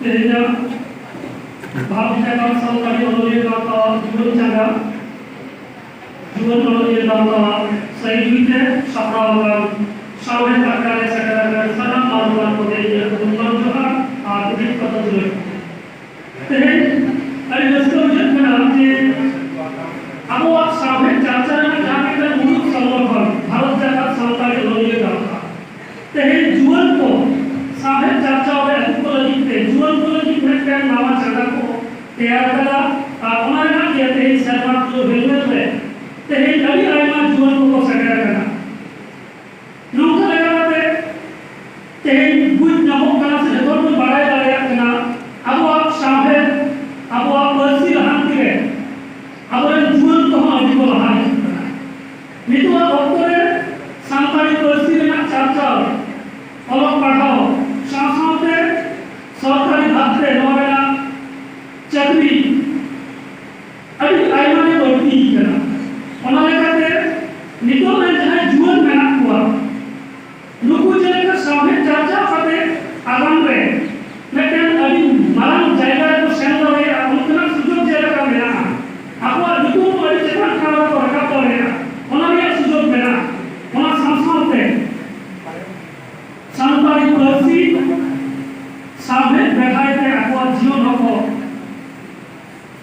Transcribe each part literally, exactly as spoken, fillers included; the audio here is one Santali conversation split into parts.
ᱛᱮᱦᱮᱧᱟᱜ ᱵᱷᱟᱨᱚᱛ ᱡᱟᱠᱟᱛ ᱥᱟᱱᱛᱟᱲᱤ ᱚᱱᱚᱞᱤᱭᱟᱹ ᱜᱟᱶᱛᱟ ᱡᱩᱣᱟᱹᱱ ᱪᱟᱸᱜᱟ, ᱡᱩᱣᱟᱹᱱ ᱚᱱᱚᱞᱤᱭᱟᱹ ᱜᱟᱶᱛᱟ ᱥᱟᱹᱦᱤᱡᱩᱦᱤ ᱛᱮ ᱥᱟᱯᱲᱟᱣ ᱟᱠᱟᱱ ᱥᱟᱶᱦᱮᱫ ᱟᱠᱷᱲᱟ ᱨᱮ ᱥᱮᱴᱮᱨ ᱟᱠᱟᱱ ᱥᱟᱱᱟᱢ ᱢᱟᱱ ᱢᱟᱱ ᱠᱚᱜᱮ ᱤᱧᱟᱹᱜ ᱜᱩᱱᱢᱟᱱ ᱡᱚᱦᱟᱨ ᱟᱨ ᱠᱩᱴᱷᱤᱱ ᱠᱚᱛᱚ ᱡᱩᱞᱟᱹᱭ᱾ ᱛᱮᱦᱮᱧ ᱟᱹᱰᱤ ᱨᱟᱹᱥᱠᱟᱹ ᱵᱩᱡᱷᱟᱹᱜ ᱠᱟᱱᱟ ᱡᱮ ᱟᱵᱚᱣᱟᱜ ᱥᱟᱶᱦᱮᱫ ᱪᱟᱨᱪᱟ ᱨᱮᱱᱟᱜ ᱡᱟᱦᱟᱸ ᱢᱤᱫᱴᱟᱝ ᱢᱩᱲᱩᱫ ᱥᱚᱝᱜᱚᱴᱷᱚᱱ ᱵᱷᱟᱨᱚᱛ ᱡᱟᱠᱟᱛ ᱥᱟᱱᱛᱟᱲᱤ ᱚᱱᱚᱞᱤᱭᱟᱹ ᱜᱟᱶᱛᱟ ᱛᱮᱦᱮᱧ ᱡᱩᱣᱟᱹᱱ ᱠᱚ ᱥᱟᱶᱦᱮᱫ ᱪᱟᱨᱪᱟᱣ ᱨᱮ ᱟᱹᱜᱩ ᱠᱚ ᱞᱟᱹᱜᱤᱫ ᱛᱮ ᱡᱩᱣᱟᱹᱱ ᱠᱚ ᱞᱟᱹᱜᱤᱫ ᱢᱤᱫᱴᱟᱝ ᱱᱟᱣᱟ ᱪᱟᱸᱜᱟ ᱠᱚ ᱛᱮᱭᱟᱨ ᱟᱠᱟᱫᱟ᱾ ᱟᱨ ᱚᱱᱟ ᱨᱮᱱᱟᱜ ᱜᱮ ᱛᱮᱦᱮᱧ ᱥᱮᱨᱢᱟ ᱯᱩᱨᱟᱹᱣ ᱦᱮᱞᱢᱮᱞ ᱨᱮ ᱛᱮᱦᱮᱧ ᱟᱹᱰᱤ ᱟᱭᱢᱟ ᱡᱩᱣᱟᱹᱱ ᱠᱚᱠᱚ ᱥᱮᱴᱮᱨ ᱟᱠᱟᱱᱟ᱾ ᱱᱚᱝᱠᱟ ᱞᱮᱠᱟᱛᱮ ᱛᱮᱦᱮᱧ ᱵᱩᱡᱽ ᱧᱟᱢᱚᱜ ᱠᱟᱱᱟ ᱥᱮ ᱡᱚᱛᱚ ᱦᱚᱲ ᱵᱚᱱ ᱵᱟᱲᱟᱭ ᱫᱟᱲᱮᱭᱟᱜ ᱠᱟᱱᱟ, ᱟᱵᱚᱣᱟᱜ ᱥᱟᱶᱦᱮᱫ, ᱟᱵᱚᱣᱟᱜ ᱯᱟᱹᱨᱥᱤ ᱞᱟᱦᱟᱱᱛᱤ ᱨᱮ ᱟᱵᱚᱨᱮᱱ ᱡᱩᱣᱟᱹᱱ ᱠᱚᱦᱚᱸ ᱟᱹᱰᱤ ᱠᱚ ᱞᱟᱦᱟ ᱦᱤᱡᱩᱜ ᱠᱟᱱᱟ᱾ ᱱᱤᱛᱚᱜᱟᱜ ᱚᱠᱛᱚ ᱨᱮ ᱥᱟᱱᱛᱟᱲᱤ ᱯᱟᱹᱨᱥᱤ ᱨᱮᱱᱟᱜ ᱪᱟᱨᱪᱟᱣ, ᱚᱞᱚᱜ ᱯᱟᱲᱦᱟᱣ ᱥᱟᱶ ᱥᱟᱶᱛᱮ ᱥᱚᱨᱠᱟᱨᱤ ᱵᱷᱟᱵᱽ ᱛᱮ ᱱᱚᱣᱟ ᱨᱮᱱᱟᱜ ᱪᱟᱹᱠᱨᱤ ᱟᱹᱰᱤ ᱟᱭᱢᱟ ᱜᱮ ᱵᱟᱹᱲᱛᱤ ᱠᱟᱱᱟ᱾ ᱚᱱᱟ ᱞᱮᱠᱟᱛᱮ ᱱᱤᱛᱚᱜ ᱨᱮᱱ ᱡᱟᱦᱟᱸᱭ ᱡᱩᱣᱟᱹᱱ ᱢᱮᱱᱟᱜ ᱠᱚᱣᱟ, ᱱᱩᱠᱩ ᱡᱮᱞᱮᱠᱟ ᱥᱟᱶᱦᱮᱫ ᱪᱟᱨᱪᱟᱣ ᱠᱟᱛᱮ ᱟᱜᱟᱢ ᱨᱮ ᱢᱤᱫᱴᱮᱱ ᱟᱹᱰᱤ ᱢᱟᱨᱟᱝ ᱡᱟᱭᱜᱟ ᱨᱮᱠᱚ ᱥᱮᱱ ᱫᱟᱲᱮᱭᱟᱜᱼᱟ, ᱚᱱᱠᱟᱱᱟᱜ ᱥᱩᱡᱳᱜᱽ ᱡᱮᱞᱮᱠᱟ ᱢᱮᱱᱟᱜᱼᱟ᱾ ᱟᱠᱚᱣᱟᱜ ᱧᱩᱛᱩᱢ ᱟᱹᱰᱤ ᱪᱮᱛᱟᱱ ᱴᱷᱟᱶ ᱨᱮᱠᱚ ᱨᱟᱠᱟᱵ ᱫᱟᱲᱮᱭᱟᱜᱼᱟ, ᱚᱱᱟ ᱨᱮᱭᱟᱜ ᱥᱩᱡᱳᱜᱽ ᱢᱮᱱᱟᱜᱼᱟ᱾ ᱚᱱᱟ ᱥᱟᱶ ᱥᱟᱶᱛᱮ ᱥᱟᱱᱛᱟᱲᱤ ᱯᱟᱹᱨᱥᱤ ᱥᱟᱶᱦᱮᱫ ᱵᱮᱲᱦᱟᱭ ᱛᱮ ᱟᱠᱚᱣᱟᱜ ᱡᱤᱭᱚᱱ ᱦᱚᱸᱠᱚ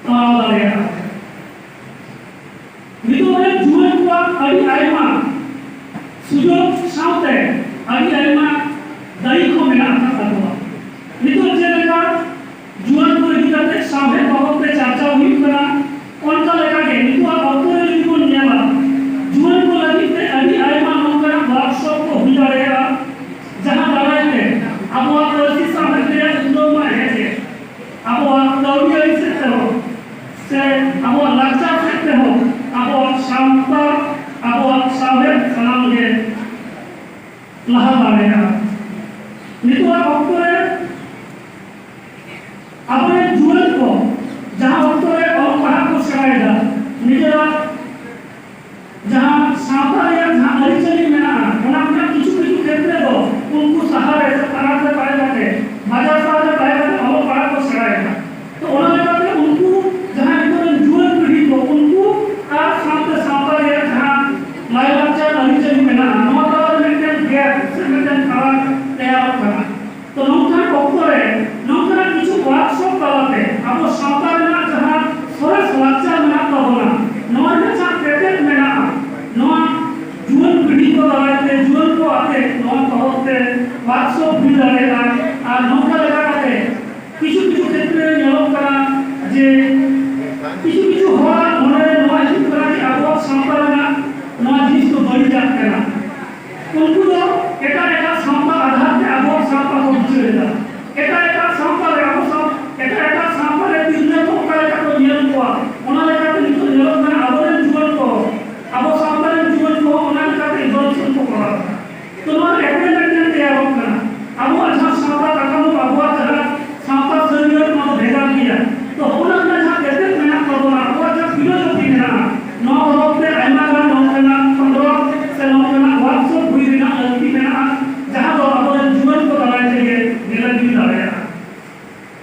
ᱛᱚᱲᱟᱣ ᱫᱟᱲᱮᱭᱟᱜᱼᱟ᱾ ᱱᱤᱛᱚᱜ ᱨᱮᱱ ᱡᱩᱣᱟᱹᱱ ᱠᱚᱣᱟᱜ ᱟᱹᱰᱤ ᱟᱭᱢᱟ ᱥᱩᱡᱳᱜᱽ ᱥᱟᱶᱛᱮ ᱟᱹᱰᱤ ᱟᱭᱢᱟ ᱫᱟᱹᱭᱤ ᱠᱚ ᱢᱮᱱᱟᱜ ᱟᱠᱟᱫ ᱛᱟᱠᱚᱣᱟ᱾ ᱱᱤᱛᱚᱜ ᱡᱮᱞᱮᱠᱟ ᱡᱩᱣᱟᱹᱱ ᱠᱚ ᱤᱫᱤ ᱠᱟᱛᱮ ᱥᱟᱶᱦᱮᱫ ᱵᱟᱵᱚᱫ ᱛᱮ ᱪᱟᱨᱪᱟ ᱦᱩᱭᱩᱜ ᱠᱟᱱᱟ, ᱚᱱᱠᱟ ᱞᱮᱠᱟᱜᱮ ᱱᱤᱛᱚᱜᱟᱜ ᱚᱠᱛᱚ ᱨᱮ ᱡᱩᱫᱤ ᱵᱚᱱ ᱧᱮᱞᱟ, ᱡᱩᱣᱟᱹᱱ ᱠᱚ ᱞᱟᱹᱜᱤᱫ ᱛᱮ ᱟᱹᱰᱤ ᱟᱭᱢᱟ ᱱᱚᱝᱠᱟᱱᱟᱜ ᱣᱟᱨᱠᱥᱚᱯ ᱠᱚ ᱦᱩᱭ ᱫᱟᱲᱮᱭᱟᱜᱼᱟ, ᱡᱟᱦᱟᱸ ᱫᱟᱨᱟᱭ ᱛᱮ ᱟᱵᱚᱣᱟᱜ ᱯᱟᱹᱨᱥᱤ ᱥᱟᱶᱦᱮᱫ ᱨᱮᱭᱟᱜ ᱩᱛᱱᱟᱹᱣ ᱢᱟ ᱦᱮᱸ ᱜᱮ, ᱟᱵᱚᱣᱟᱜ ᱠᱟᱹᱣᱰᱤ ᱟᱹᱨᱤ ᱥᱮᱫ ᱛᱮᱦᱚᱸ ᱥᱮ ᱟᱵᱚᱣᱟᱜ ᱞᱟᱠᱪᱟᱨ ᱥᱮᱫ ᱛᱮᱦᱚᱸ ᱟᱵᱚᱣᱟᱜ ᱥᱟᱶᱛᱟ, ᱟᱵᱚᱣᱟᱜ ᱥᱟᱶᱦᱮᱫ ᱥᱟᱱᱟᱢ ᱜᱮ ᱞᱟᱦᱟ ᱫᱟᱲᱮᱭᱟᱜᱼᱟ᱾ ᱱᱤᱛᱚᱜᱟᱜ ᱚᱠᱛᱚ ᱨᱮ ᱟᱵᱚᱨᱮᱱ ᱡᱩᱣᱟᱹᱱ ᱠᱚ ᱡᱟᱦᱟᱸ ᱚᱠᱛᱚ ᱨᱮ ᱚᱞᱚᱜ ᱯᱟᱲᱦᱟᱜ ᱠᱚ ᱥᱮᱬᱟᱭᱮᱫᱟ, ᱱᱤᱡᱮᱨᱟᱜ ᱡᱟᱦᱟᱸ ᱥᱟᱶᱛᱟ ᱨᱮᱭᱟᱜ ᱡᱟᱦᱟᱸ ᱟᱹᱨᱤᱪᱟᱹᱞᱤ ᱢᱮᱱᱟᱜᱼᱟ, ᱚᱱᱟ ᱨᱮᱱᱟᱜ ᱠᱤᱪᱷᱩ ᱠᱤᱪᱷᱩ ᱠᱷᱮᱛᱨᱮ ᱫᱚ ᱩᱱᱠᱩ ᱥᱟᱦᱟᱨ ᱨᱮ ᱥᱮ ᱯᱷᱟᱨᱟᱠ ᱨᱮ ᱛᱟᱦᱮᱸ ᱠᱟᱛᱮ, ᱵᱟᱡᱟᱨ ᱥᱟᱦᱟᱨ ᱨᱮ ᱛᱟᱦᱮᱸ ᱠᱟᱛᱮ ᱚᱞᱚᱜ ᱠᱤᱪᱷᱩ ᱠᱤᱪᱷᱩ ᱦᱚᱲᱟᱜ ᱢᱚᱱᱮᱨᱮ ᱱᱚᱣᱟ ᱦᱤᱡᱩᱜ ᱠᱟᱱᱟ ᱡᱮ ᱟᱵᱚᱣᱟᱜ ᱥᱟᱶᱛᱟ ᱨᱮᱱᱟᱜ ᱱᱚᱣᱟ ᱡᱤᱱᱤᱥ ᱫᱚ ᱵᱟᱹᱲᱤᱡᱟᱜ ᱠᱟᱱᱟ᱾ ᱩᱱᱠᱩ ᱫᱚ ᱮᱴᱟᱜ ᱮᱴᱟᱜ ᱥᱟᱶᱛᱟ ᱟᱫᱷᱟᱨ ᱛᱮ ᱟᱵᱚᱣᱟᱜ ᱥᱟᱶᱛᱟ ᱠᱚ ᱵᱤᱪᱟᱹᱨ ᱮᱫᱟ᱾ ᱮᱴᱟᱜ ᱮᱴᱟᱜ ᱥᱟᱶᱛᱟ ᱨᱮ ᱟᱵᱚ ᱥᱟᱶ ᱮᱴᱟᱜ ᱮᱴᱟᱜ ᱥᱟᱶᱛᱟ ᱨᱮ ᱛᱤᱨᱞᱟᱹ ᱠᱚ ᱚᱠᱟ ᱞᱮᱠᱟ ᱠᱚ ᱧᱮᱞ ᱠᱚᱣᱟ, ᱚᱱᱟ ᱞᱮᱠᱟᱛᱮ ᱱᱤᱛᱚᱜ ᱧᱮᱞᱚᱜ ᱠᱟᱱᱟ ᱟᱵᱚᱨᱮᱱ ᱡᱩᱣᱟᱹᱱ ᱠᱚ, ᱟᱵᱚ ᱥᱟᱶᱛᱟ ᱨᱮᱱ ᱡᱩᱣᱟᱹᱱ ᱠᱚ ᱚᱱᱟ ᱞᱮᱠᱟᱛᱮ evolution ᱠᱚ ᱠᱚᱨᱟᱣ ᱮᱫᱟ᱾ ᱛᱚ ᱱᱚᱣᱟ ᱨᱮ ᱮᱯᱮᱢ ᱮᱯᱮᱢ ᱛᱮᱭᱟᱨᱚᱜ ᱠᱟᱱᱟ᱾ ᱟᱵᱚᱣᱟᱜ ᱡᱟᱦᱟᱸ ᱥᱟᱶᱛᱟ ᱠᱟᱴᱷᱟᱢᱳ, ᱟᱵᱚᱣᱟᱜ ᱡᱟᱦᱟᱸ ᱥᱟᱶᱛᱟ ᱥᱟᱹᱨᱤᱭᱟᱹᱲ, ᱚᱱᱟ ᱫᱚ ᱵᱷᱮᱜᱟᱨ ᱜᱮᱭᱟ᱾ ᱛᱚ ᱚᱱᱟ ᱨᱮᱱᱟᱜ ᱡᱟᱦᱟᱸ ᱮᱥᱮᱨ ᱢᱮᱱᱟᱜ ᱛᱟᱵᱚᱱᱟ, ᱟᱵᱚᱣᱟᱜ ᱡᱟᱦᱟᱸ philosophy ᱢᱮᱱᱟᱜᱼᱟ, ᱱᱚᱣᱟ ᱵᱟᱵᱚᱫ ᱛᱮ ᱟᱭᱢᱟ ᱜᱟᱱ ᱱᱚᱝᱠᱟᱱᱟᱜ ᱠᱷᱚᱸᱫᱽᱨᱚᱸᱫᱽ ᱥᱮ ᱱᱚᱝᱠᱟᱱᱟᱜ workshop ᱦᱩᱭ ᱨᱮᱱᱟᱜ ᱞᱟᱹᱠᱛᱤ ᱢᱮᱱᱟᱜᱼᱟ, ᱡᱟᱦᱟᱸ ᱫᱚ ᱟᱵᱚᱨᱮᱱ ᱡᱩᱣᱟᱹᱱ ᱠᱚ ᱫᱟᱨᱟᱭ ᱛᱮᱜᱮ ᱧᱮᱞ ᱤᱫᱤ ᱫᱟᱲᱮᱭᱟᱜᱼᱟ᱾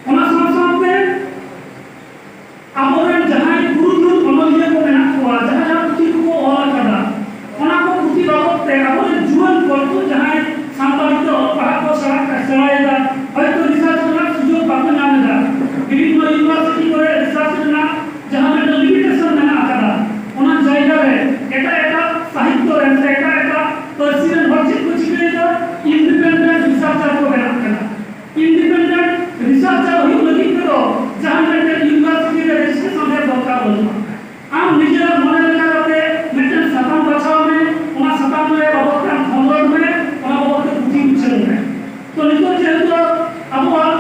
ᱚᱱᱟ ᱥᱟᱶ ᱥᱟᱶᱛᱮ ᱟᱵᱚᱨᱮᱱ ᱡᱟᱦᱟᱸᱭ ᱯᱩᱨᱩᱫᱷᱩᱞ ᱚᱱᱚᱞᱤᱭᱟᱹ ᱠᱚ ᱢᱮᱱᱟᱜ ᱠᱚᱣᱟ, ᱡᱟᱦᱟᱸ ᱡᱟᱦᱟᱸ ᱯᱩᱛᱷᱤ ᱠᱚᱠᱚ ᱚᱞ ᱟᱠᱟᱫᱟ, ᱚᱱᱟ ᱠᱚ ᱯᱩᱛᱷᱤ ᱵᱟᱵᱚᱫ ᱛᱮ ᱟᱵᱚᱨᱮᱱ ᱡᱩᱣᱟᱹᱱ ᱠᱚ ᱱᱤᱛᱚᱜ ᱡᱟᱦᱟᱸᱭ ᱥᱟᱱᱛᱟᱲᱤ ᱛᱮ ᱚᱞ ᱯᱟᱲᱦᱟᱜ ᱠᱚ ᱥᱮᱬᱟ, ᱥᱮᱬᱟᱭᱮᱫᱟ, ᱦᱚᱭᱛᱳ research ᱨᱮᱱᱟᱜ ᱥᱩᱡᱳᱜᱽ ᱵᱟᱠᱚ ᱧᱟᱢ ᱮᱫᱟ, ᱵᱤᱵᱷᱤᱱᱱᱚ university ᱠᱚᱨᱮ research ᱨᱮᱱᱟᱜ ᱡᱟᱦᱟᱸ ᱢᱤᱫᱴᱟᱝ limitation ᱢᱮᱱᱟᱜ ᱟᱠᱟᱫᱟ, ᱚᱱᱟ ᱡᱟᱭᱜᱟ ᱨᱮ ᱮᱴᱟᱜ ᱮᱴᱟᱜ ᱥᱟᱦᱤᱛᱛᱚ ᱨᱮᱱ ᱥᱮ ᱮᱴᱟᱜ ᱮᱴᱟᱜ ᱯᱟᱹᱨᱥᱤ ᱨᱮᱱ ᱦᱚᱲ ᱪᱮᱫ ᱠᱚ ᱪᱤᱠᱟᱹᱭᱮᱫᱟ, independent researcher ᱠᱚ ᱵᱮᱱᱟᱜ ᱠᱟᱱᱟ᱾ Independent researcher ᱦᱩᱭᱩᱜ ᱞᱟᱹᱜᱤᱫ ᱛᱮᱫᱚ ᱡᱟᱦᱟᱸ ᱢᱤᱫᱴᱮᱱ university ᱨᱮ registration ᱨᱮᱭᱟᱜ ᱫᱚᱨᱠᱟᱨ ᱵᱟᱹᱱᱩᱜᱼᱟ᱾ ᱟᱢ ᱱᱤᱡᱮᱨᱟᱜ ᱢᱚᱱᱮ ᱞᱮᱠᱟ ᱠᱟᱛᱮ ᱢᱤᱫᱴᱮᱱ ᱥᱟᱛᱟᱢ ᱵᱟᱪᱷᱟᱣ ᱢᱮ, ᱚᱱᱟ ᱥᱟᱛᱟᱢ ᱨᱮ ᱵᱟᱵᱚᱫ ᱛᱮ ᱟᱢ ᱠᱷᱚᱸᱫᱽᱨᱚᱸᱫᱽ ᱢᱮ, ᱚᱱᱟ ᱵᱟᱵᱚᱫ ᱛᱮ ᱯᱩᱛᱷᱤ ᱩᱪᱷᱟᱹᱱ ᱢᱮ᱾ ᱛᱚ ᱱᱤᱛᱚᱜ ᱡᱮᱦᱮᱛᱩ ᱟᱵᱚᱣᱟᱜ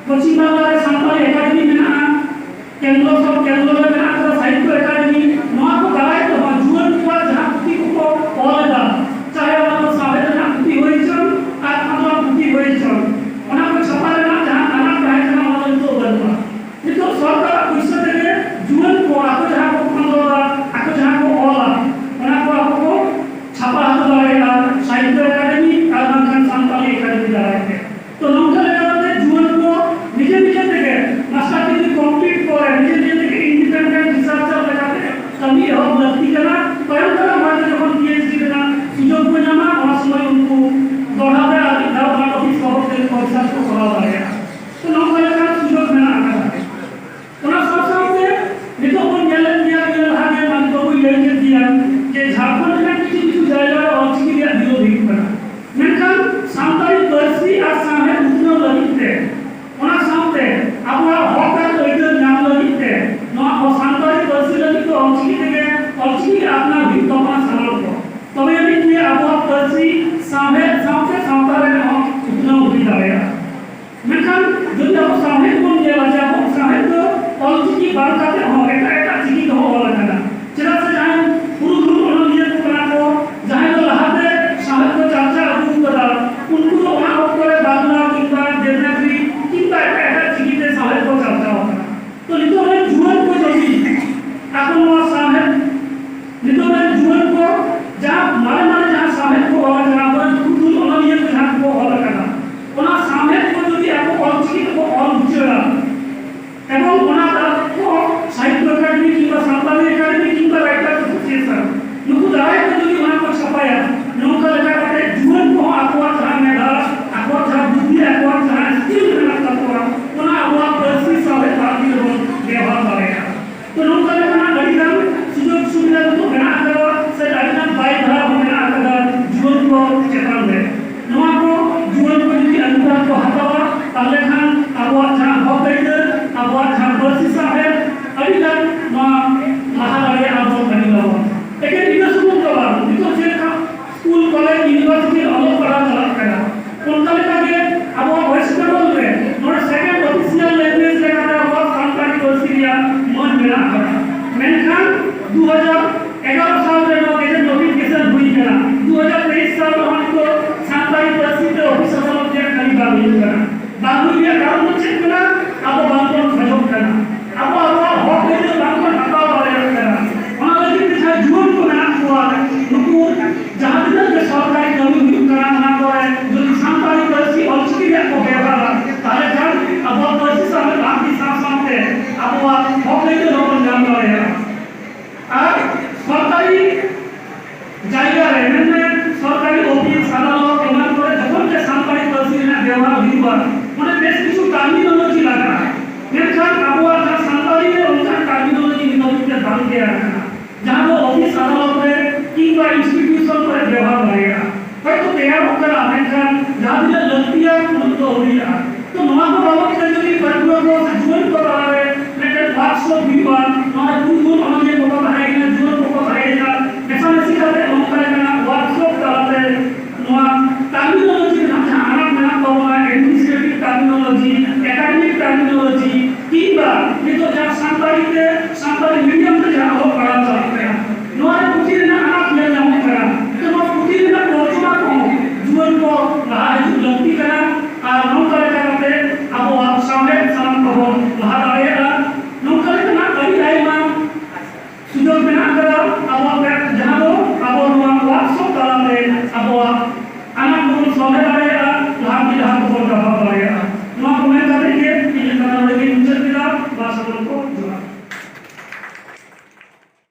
ᱯᱚᱪᱷᱤᱢ ᱵᱟᱝᱞᱟ ᱨᱮ ᱥᱟᱱᱛᱟᱲᱤ ᱮᱠᱟᱰᱮᱢᱤ ᱢᱮᱱᱟᱜᱼᱟ, ᱠᱮᱱᱫᱨᱚ ᱥᱚᱨ-, ᱠᱮᱱᱫᱨᱚ ᱨᱮ ᱢᱮᱱᱟᱜ ᱟᱠᱟᱫᱟ ᱥᱟᱦᱤᱛᱛᱚ ᱮᱠᱟᱰᱮᱢᱤ, ᱱᱚᱣᱟ ᱠᱚ ᱫᱟᱨᱟᱭ ᱛᱮᱦᱚᱸ ᱡᱩᱣᱟᱹᱱ ᱠᱚᱣᱟᱜ ᱡᱟᱦᱟᱸ ᱯᱩᱛᱷᱤ ᱠᱚᱠᱚ ᱚᱞ ᱮᱫᱟ, ᱪᱟᱦᱮ ᱚᱱᱟ ᱫᱚ ᱥᱟᱶᱦᱮᱫ ᱨᱮᱱᱟᱜ ᱯᱩᱛᱷᱤ ᱦᱩᱭ ᱦᱚᱪᱚᱱ ᱟᱨ ᱠᱷᱟᱸᱰᱣᱟ ᱯᱩᱛᱷᱤ ᱦᱩᱭ ᱦᱚᱪᱚᱱ, ᱚᱱᱟ ᱠᱚ ᱪᱷᱟᱯᱟ ᱨᱮᱱᱟᱜ ᱡᱟᱦᱟᱸ ᱟᱱᱟᱴ ᱛᱟᱦᱮᱸ ᱠᱟᱱᱟ, ᱚᱱᱟ ᱫᱚ ᱱᱤᱛᱚᱜ ᱵᱟᱹᱱᱩᱜᱼᱟ᱾ ᱱᱤᱛᱚᱜ ᱥᱚᱨᱠᱟᱨᱟᱜ ᱯᱩᱭᱥᱟᱹ ᱛᱮᱜᱮ ᱡᱩᱣᱟᱹᱱ ᱠᱚ ᱟᱠᱚ ᱡᱟᱦᱟᱸ ᱠᱚ ᱠᱷᱚᱸᱫᱽᱨᱚᱸᱫᱟ, ᱟᱠᱚ ᱡᱟᱦᱟᱸ ᱠᱚ ᱚᱞᱟ, ᱚᱱᱟ ᱠᱚ ᱟᱠᱚ ᱠᱚ ᱪᱷᱟᱯᱟ ᱦᱚᱪᱚ ᱫᱟᱲᱮᱭᱟᱜᱼᱟ ᱥᱟᱦᱤᱛᱛᱚ ᱮᱠᱟᱰᱮᱢᱤ ᱟᱨ ᱵᱟᱝᱠᱷᱟᱱ ᱥᱟᱱᱛᱟᱲᱤ ᱮᱠᱟᱰᱮᱢᱤ ᱫᱟᱨᱟᱭ ᱛᱮ᱾ ᱛᱚ ᱱᱚᱝᱠᱟ ᱞᱮᱠᱟᱛᱮ ᱡᱩᱣᱟᱹᱱ ᱠᱚ ᱱᱤᱡᱮ ᱱᱤᱡᱮ ᱛᱮᱜᱮ ᱢᱟᱥᱴᱟᱨ ᱰᱤᱜᱽᱨᱤ complete ᱯᱚᱨᱮ ᱱᱤᱡᱮ ᱱᱤᱡᱮ ᱛᱮᱜᱮ independent researcher ᱞᱮᱠᱟᱛᱮ ᱡᱩᱫᱤ ᱟᱵᱚ ᱥᱟᱶᱦᱮᱫ ᱵᱚᱱ ᱧᱮᱞᱟ, ᱡᱮ ᱟᱵᱚ ᱥᱟᱶᱦᱮᱫ ᱫᱚ ᱚᱞᱪᱤᱠᱤ ᱵᱟᱝ ᱠᱟᱛᱮ ᱦᱚᱸ ᱮᱴᱟᱜ ᱮᱴᱟᱜ ᱪᱤᱠᱤ ᱛᱮᱦᱚᱸ ᱚᱞ ᱟᱠᱟᱱᱟ᱾ ᱪᱮᱫᱟᱜ ᱥᱮ ᱡᱟᱦᱟᱸᱭ ᱯᱩᱨᱩᱫᱷᱩᱞ ᱚᱱᱚᱞᱤᱭᱟᱹ ᱠᱚ ᱠᱟᱱᱟ ᱠᱚ, ᱡᱟᱦᱟᱸᱭ ᱫᱚ ᱞᱟᱦᱟᱛᱮ ᱥᱟᱶᱦᱮᱫ ᱠᱚ ᱪᱟᱨᱪᱟ ᱟᱹᱜᱩ ᱠᱟᱫᱟ, ᱩᱱᱠᱩ ᱫᱚ ᱚᱱᱟ ᱚᱠᱛᱚ ᱨᱮ ᱵᱟᱝᱞᱟ ᱠᱤᱝᱵᱟ ᱫᱮᱵᱽᱱᱟᱜᱽᱨᱤ ᱠᱤᱝᱵᱟ ᱮᱴᱟᱜ ᱮᱴᱟᱜ ᱪᱤᱠᱤ ᱛᱮ ᱥᱟᱶᱦᱮᱫ ᱠᱚ ᱪᱟᱨᱪᱟᱣ ᱟᱠᱟᱫᱟ᱾ ᱛᱚ ᱱᱤᱛᱚᱜ ᱨᱮᱱ ᱡᱩᱣᱟᱹᱱ ᱠᱚ ᱡᱩᱫᱤ ᱟᱠᱚ ᱱᱚᱣᱟ ᱥᱟᱶᱦᱮᱫ, ᱱᱤᱛᱚᱜ ᱨᱮᱱ ᱡᱩᱣᱟᱹᱱ ᱠᱚ ᱡᱟᱦᱟᱸ ᱢᱟᱨᱮ ᱢᱟᱨᱮ ᱡᱟᱦᱟᱸ ᱥᱟᱶᱦᱮᱫ ᱠᱚ ᱚᱞ ᱟᱠᱟᱱᱟ, ᱟᱵᱚᱨᱮᱱ ᱯᱩᱨᱩᱫᱷᱩᱞ ᱚᱱᱚᱞᱤᱭᱟᱹ ᱠᱚ ᱡᱟᱦᱟᱸ ᱠᱚ ᱚᱞ ᱟᱠᱟᱱᱟ, ᱚᱱᱟ ᱥᱟᱶᱦᱮᱫ ᱠᱚ ᱡᱩᱫᱤ ᱟᱠᱚ ᱚᱞᱪᱤᱠᱤ ᱛᱮᱠᱚ ᱚᱞ ᱩᱪᱟᱹᱲᱟ, ᱮᱵᱚᱝ ᱚᱱᱟ ᱫᱟᱨᱟᱭ ᱠᱚ ᱥᱟᱦᱤᱛᱛᱚ ᱮᱠᱟᱰᱮᱢᱤ ᱠᱤᱝᱵᱟ ᱥᱟᱱᱛᱟᱲᱤ ᱮᱠᱟᱰᱮᱢᱤ ᱠᱤᱝᱵᱟ ᱨᱟᱭᱴᱟᱨᱥ ᱮᱥᱳᱥᱤᱭᱮᱥᱚᱱ, ᱱᱩᱠᱩ ᱫᱟᱨᱟᱭ ᱛᱮ ᱡᱩᱫᱤ ᱚᱱᱟ ᱠᱚ ᱪᱷᱟᱯᱟᱭᱟ, ᱱᱚᱝᱠᱟ ᱞᱮᱠᱟ ᱠᱟᱛᱮ ᱡᱩᱣᱟᱹᱱ ᱠᱚᱦᱚᱸ ᱟᱠᱚᱣᱟᱜ ᱡᱟᱦᱟᱸ ᱢᱮᱫᱷᱟ, ᱟᱠᱚᱣᱟᱜ ᱡᱟᱦᱟᱸ ᱵᱩᱫᱽᱫᱷᱤ, ᱟᱠᱚᱣᱟᱜ ᱡᱟᱦᱟᱸ ᱥᱠᱤᱞ ᱢᱮᱱᱟᱜ ᱛᱟᱠᱚᱣᱟ, ᱚᱱᱟ ᱟᱵᱚᱣᱟᱜ ᱯᱟᱹᱨᱥᱤ ᱥᱟᱶᱦᱮᱫ ᱯᱟᱱᱛᱷᱤ ᱨᱮᱵᱚᱱ ᱵᱮᱣᱦᱟᱨ ᱫᱟᱲᱮᱭᱟᱜᱼᱟ᱾ ᱛᱚ ᱱᱚᱝᱠᱟ ᱞᱮᱠᱟᱱᱟᱜ ᱟᱹᱰᱤᱜᱟᱱ ᱥᱩᱡᱳᱜᱽ ᱥᱩᱵᱤᱫᱷᱟ ᱱᱤᱛᱚᱜ ᱢᱮᱱᱟᱜ ᱟᱠᱟᱫᱟ, ᱥᱮ ᱟᱹᱰᱤᱜᱟᱱ ᱫᱟᱭ ᱵᱷᱟᱨ ᱦᱚᱸ ᱢᱮᱱᱟᱜ ᱟᱠᱟᱫᱟ ᱡᱩᱣᱟᱹᱱ ᱠᱚ ᱪᱮᱛᱟᱱ ᱨᱮ᱾ ᱱᱚᱣᱟ ᱠᱚ ᱡᱩᱣᱟᱹᱱ ᱠᱚ ᱡᱩᱫᱤ ᱟᱹᱨᱩᱵᱷᱟᱨ ᱠᱚ ᱦᱟᱛᱟᱣᱟ, ᱛᱟᱦᱚᱞᱮ ᱠᱷᱟᱱ ᱟᱵᱚᱣᱟᱜ ᱡᱟᱦᱟᱸ ᱦᱚᱠ ᱟᱹᱭᱫᱟᱹᱨ, ᱟᱵᱚᱣᱟᱜ ᱡᱟᱦᱟᱸ ᱯᱟᱹᱨᱥᱤ ᱥᱟᱶᱦᱮᱫ, ᱟᱹᱰᱤᱜᱟᱱ ᱱᱚᱣᱟ ᱞᱟᱦᱟ ᱫᱟᱲᱮᱭᱟᱜᱼᱟ ᱵᱚᱱ ᱟᱹᱰᱤ ᱞᱚᱜᱚᱱ᱾ ᱮᱠᱮᱱ ᱤᱱᱟᱹ ᱥᱩᱢᱩᱝ ᱫᱚ ᱵᱟᱝ, ᱱᱤᱛᱚᱜ ᱪᱮᱫ ᱞᱮᱠᱟ ᱥᱠᱩᱞ, ᱠᱚᱞᱮᱡᱽ, ᱤᱭᱩᱱᱤᱵᱷᱟᱨᱥᱤᱴᱤ ᱨᱮ ᱚᱞᱚᱜ ᱯᱟᱲᱦᱟᱣ ᱪᱟᱞᱟᱜ ᱠᱟᱱᱟ, ᱚᱱᱠᱟ ᱞᱮᱠᱟᱜᱮ ᱟᱵᱚᱣᱟᱜ ᱣᱮᱥᱴ ᱵᱮᱝᱜᱚᱞ ᱨᱮ ᱱᱚᱰᱮ ᱥᱮᱠᱮᱱᱰ ᱚᱯᱷᱤᱥᱤᱭᱟᱞ ᱞᱮᱝᱜᱩᱭᱮᱡᱽ ᱞᱮᱠᱟᱛᱮ ᱟᱵᱚᱣᱟᱜ ᱥᱟᱱᱛᱟᱲᱤ ᱯᱟᱹᱨᱥᱤ ᱨᱮᱭᱟᱜ ᱢᱟᱹᱱ ᱢᱮᱱᱟᱜ ᱟᱠᱟᱫᱟ᱾ ᱢᱮᱱᱠᱷᱟᱱ ᱫᱩ ᱦᱟᱡᱟᱨ ᱮᱜᱟᱨᱚ ᱥᱟᱞ ᱨᱮ ᱱᱚᱣᱟ ᱜᱮᱡᱮᱴ ᱱᱳᱴᱤᱯᱷᱤᱠᱮᱥᱚᱱ ᱦᱩᱭ ᱠᱟᱱᱟ, ᱫᱩ ᱦᱟᱡᱟᱨ ᱛᱮᱭᱤᱥ ᱥᱟᱞ ᱨᱮᱦᱚᱸ ᱱᱤᱛᱚᱜ ᱥᱟᱱᱛᱟᱲᱤ ᱯᱟᱹᱨᱥᱤ ᱛᱮ ᱚᱯᱷᱤᱥ ᱟᱫᱟᱞᱚᱛ ᱨᱮᱭᱟᱜ ᱠᱟᱹᱢᱤ ᱵᱟᱝ ᱦᱩᱭᱩᱜ ᱠᱟᱱᱟ᱾ ᱵᱟᱝ ᱦᱩᱭ ᱨᱮᱭᱟᱜ ᱠᱟᱨᱚᱱ ᱫᱚ ᱪᱮᱫ ᱠᱟᱱᱟ? ᱟᱵᱚ ᱵᱟᱝᱵᱚᱱ ᱠᱷᱚᱡᱚᱜ ᱠᱟᱱᱟ, ᱟᱵᱚ ᱟᱵᱚᱣᱟᱜ ᱦᱚᱠ ᱟᱹᱭᱫᱟᱹᱨ ᱵᱟᱝᱵᱚᱱ ᱦᱟᱛᱟᱣ ᱫᱟᱲᱮᱭᱟᱜ ᱠᱟᱱᱟ᱾ ᱚᱱᱟ ᱞᱟᱹᱜᱤᱫ ᱛᱮ ᱡᱟᱦᱟᱸ ᱡᱩᱣᱟᱹᱱ ᱠᱚ ᱢᱮᱱᱟᱜ ᱠᱚᱣᱟ, ᱱᱩᱠᱩ ᱡᱟᱦᱟᱸ ᱛᱤᱱᱟᱹᱜ ᱜᱮ ᱥᱚᱨᱠᱟᱨᱤ ᱠᱟᱹᱢᱤ ᱦᱩᱭᱩᱜ ᱠᱟᱱᱟ, ᱚᱱᱟ ᱠᱚᱨᱮ ᱡᱩᱫᱤ ᱥᱟᱱᱛᱟᱲᱤ ᱯᱟᱹᱨᱥᱤ ᱚᱞᱪᱤᱠᱤ ᱨᱮᱭᱟᱜ ᱠᱚ ᱵᱮᱵᱷᱟᱨᱟ, ᱛᱟᱦᱚᱞᱮ ᱠᱷᱟᱱ ᱟᱵᱚᱣᱟᱜ ᱯᱟᱹᱨᱥᱤ ᱥᱟᱶᱦᱮᱫ ᱞᱟᱦᱟᱱᱛᱤ ᱥᱟᱶ ᱥᱟᱶᱛᱮ ᱟᱵᱚᱣᱟᱜ ᱦᱚᱠ ᱟᱹᱭᱫᱟᱹᱨ ᱦᱚᱸᱵᱚᱱ ᱧᱟᱢ ᱫᱟᱲᱮᱭᱟᱜᱼᱟ᱾ ᱟᱨ ᱥᱚᱨᱠᱟᱨᱤ ᱡᱟᱭᱜᱟ ᱨᱮ, ᱢᱮᱱᱢᱮ ᱥᱚᱨᱠᱟᱨᱤ ᱚᱯᱷᱤᱥ, ᱟᱫᱟᱞᱚᱛ ᱮᱢᱟᱱ ᱠᱚᱨᱮ ᱡᱚᱠᱷᱚᱱ ᱜᱮ ᱥᱟᱱᱛᱟᱲᱤ ᱯᱟᱹᱨᱥᱤ ᱨᱮᱱᱟᱜ ᱵᱮᱣᱦᱟᱨ ᱦᱩᱭᱩᱜᱼᱟ, ᱚᱸᱰᱮ ᱵᱮᱥ ᱠᱤᱪᱷᱩ ᱴᱟᱨᱢᱤᱱᱳᱞᱚᱡᱤ ᱞᱟᱜᱟᱜᱼᱟ᱾ ᱢᱮᱱᱠᱷᱟᱱ ᱟᱵᱚᱣᱟᱜ ᱡᱟᱦᱟᱸ ᱥᱟᱱᱛᱟᱲᱤ ᱨᱮ ᱚᱱᱠᱟᱱ ᱴᱟᱨᱢᱤᱱᱳᱞᱚᱡᱤ ᱱᱤᱛ ᱫᱷᱟᱹᱵᱤᱡ ᱛᱮ ᱵᱟᱝ ᱛᱮᱭᱟᱨ ᱟᱠᱟᱱᱟ, ᱡᱟᱦᱟᱸ ᱫᱚ ᱚᱯᱷᱤᱥ ᱟᱫᱟᱞᱚᱛ ᱨᱮ ᱠᱤᱝᱵᱟ ᱤᱱᱥᱴᱤᱴᱤᱭᱩᱥᱚᱱ ᱠᱚᱨᱮ ᱵᱮᱣᱦᱟᱨ ᱫᱟᱲᱮᱭᱟᱜᱼᱟ᱾ ᱦᱚᱭᱛᱳ ᱛᱮᱭᱟᱨᱚᱜ ᱠᱟᱱᱟ, ᱢᱮᱱᱠᱷᱟᱱ ᱡᱟᱦᱟᱸ ᱛᱤᱱᱟᱹᱜ ᱞᱟᱹᱠᱛᱤᱭᱟ ᱩᱱᱟᱹᱜ ᱫᱚ ᱟᱹᱣᱨᱤᱭᱟᱜᱼᱟ᱾ ᱛᱚ ᱱᱚᱣᱟ ᱠᱚ ᱵᱟᱵᱚᱛ ᱛᱮ ᱡᱩᱫᱤ ᱯᱟᱹᱴᱷᱩᱣᱟᱹ ᱠᱚ ᱥᱮ ᱡᱩᱣᱟᱹᱱ ᱠᱚ ᱛᱟᱞᱟᱨᱮ ᱢᱤᱫᱴᱮᱱ ᱣᱟᱨᱠᱥᱚᱯ ᱦᱩᱭᱩᱜᱼᱟ, ᱱᱚᱣᱟ ᱨᱮ ᱯᱩᱨᱩᱫᱷᱩᱞ ᱚᱱᱚᱞᱤᱭᱟᱹ ᱠᱚᱠᱚ ᱛᱟᱦᱮᱸ ᱠᱟᱱᱟ, ᱡᱩᱣᱟᱹᱱ ᱠᱚᱠᱚ ᱛᱟᱦᱮᱸ ᱠᱟᱱᱟ, ᱢᱮᱥᱟᱢᱤᱥᱤ ᱠᱟᱛᱮ ᱱᱚᱝᱠᱟ ᱞᱮᱠᱟᱱᱟᱜ ᱣᱟᱨᱠᱥᱚᱯ ᱛᱟᱞᱟᱛᱮ ᱱᱚᱣᱟ ᱴᱟᱨᱢᱤᱱᱳᱞᱚᱡᱤ ᱨᱮᱱᱟᱜ ᱡᱟᱦᱟᱸ ᱟᱱᱟᱴ ᱢᱮᱱᱟᱜ ᱛᱟᱵᱚᱱᱟ, ᱮᱰᱢᱤᱱᱤᱥᱴᱨᱮᱴᱤᱵᱷ ᱴᱟᱨᱢᱤᱱᱳᱞᱚᱡᱤ, ᱴᱮᱠᱱᱳᱞᱚᱡᱤ ᱠᱤᱝᱵᱟ ᱱᱤᱛᱚᱜ ᱡᱟᱦᱟᱸ ᱥᱟᱱᱛᱟᱲᱤ ᱛᱮ, ᱥᱟᱱᱛᱟᱲᱤ ᱢᱤᱰᱤᱭᱟᱢ ᱛᱮ ᱡᱟᱦᱟᱸ ᱚᱞᱚᱜ ᱯᱟᱲᱦᱟᱣ ᱪᱟᱞᱟᱜ ᱠᱟᱱᱟ, ᱱᱚᱣᱟ